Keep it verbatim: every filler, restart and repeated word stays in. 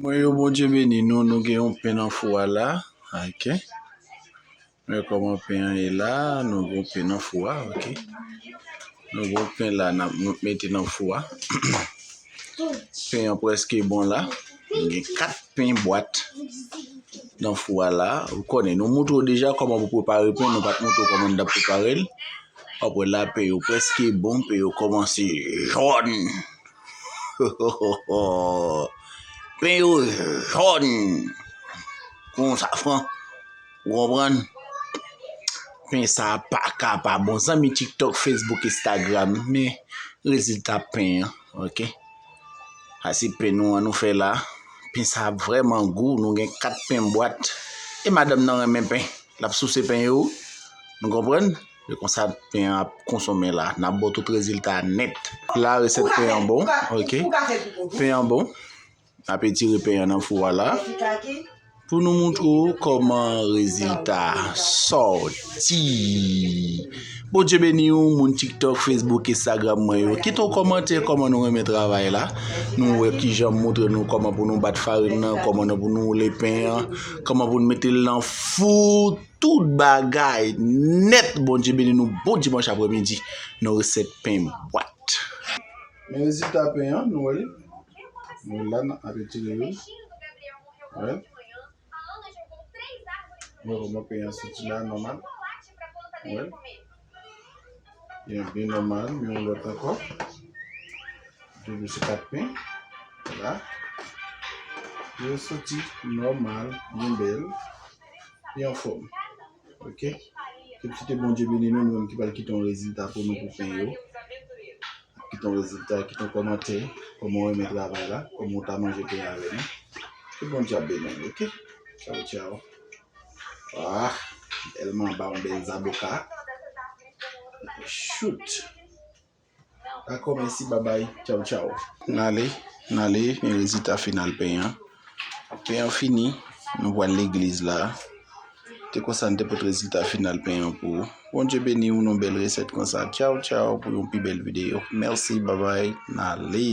Mwen yo, Bondye beni nou, nou gen yon pen nan fou a la. Ok. Men kòman pen an ye la, nou gen yon pen nan fou a, ok. Nou gen yon pen la, n ap mete nan fou a. Pen an prèske bon la. Nou gen kat pen bwat nan fou a la. Ou konnen, nou montre w deja kòman pou prepare pen, nou pa t montre w kòman n t ap prepare l. W ap wè la, pen yo prèske bon, pen yo kòmanse jòn. Pen yo jòn kon safran. Ou konprann? Pen sa a pa ka pa bon. Zanmi TikTok, Facebook, Instagram, men rezilta pen an, ok? Sa se pen nou an nou fè la. Pen sa a vrèman gou. Nou gen kat pen bwat. E madanm nan renmen pen. L ap souse pen yo. Nou konprann? E konsa pen an ap konsonmen la. N ap ba w tout rezilta a nèt. La, resèt pen an bon, ok? Pen an bon. N ap etire pen an nan fou a la. Pou nou montre w kòman rezilta a sòti. Bondye beni w, moun TikTok, Facebook, Instagram mwen yo. Kite yon kòmantè kòman nou renmen travay la. Nou wè kijan m montre nou kòman pou nou bat farin nan, kòman nou pou nou woule pen an, kòman pou nou mete l nan fou, tout bagay nèt. Bondye beni nou, bon dimanch aprèmidi. Nou resèt pen bwat. Men rezilta pen an, nou wè li. Nou la, n ap etire yo. Wè. Mwen wè kòman pen an soti la, nòmal. Wè. Byen, byen nòmal, men yon lòt ankò. Toujou se kat pen. La. Yo soti nòmal, byen bèl. Byen anfòm. Ok? Ke Bondye beni nou, nou menm ki pral kite yon rezilta pou nou pou pen yo. Kite yon rezilta, kite yon kòmantè, kòman w renmen travay la, kòman w ta manje pen avè nou. Ke Bondye ap beni nou, ok? Tchaw, tchaw. Ah, bèl manba, yon bèl zaboka. Shoot. Dakò, mèsi, babay, tchaw, tchaw. N ale, n ale, men rezilta final pen an. Pen an fini, nou pral legliz la. Te konsa n te pote rezilta final pen an pou ou. Bondye beni w, yon bèl resèt konsa. Tchaw, tchaw, pou yon pi bèl videyo. Mèsi, babay, n ale.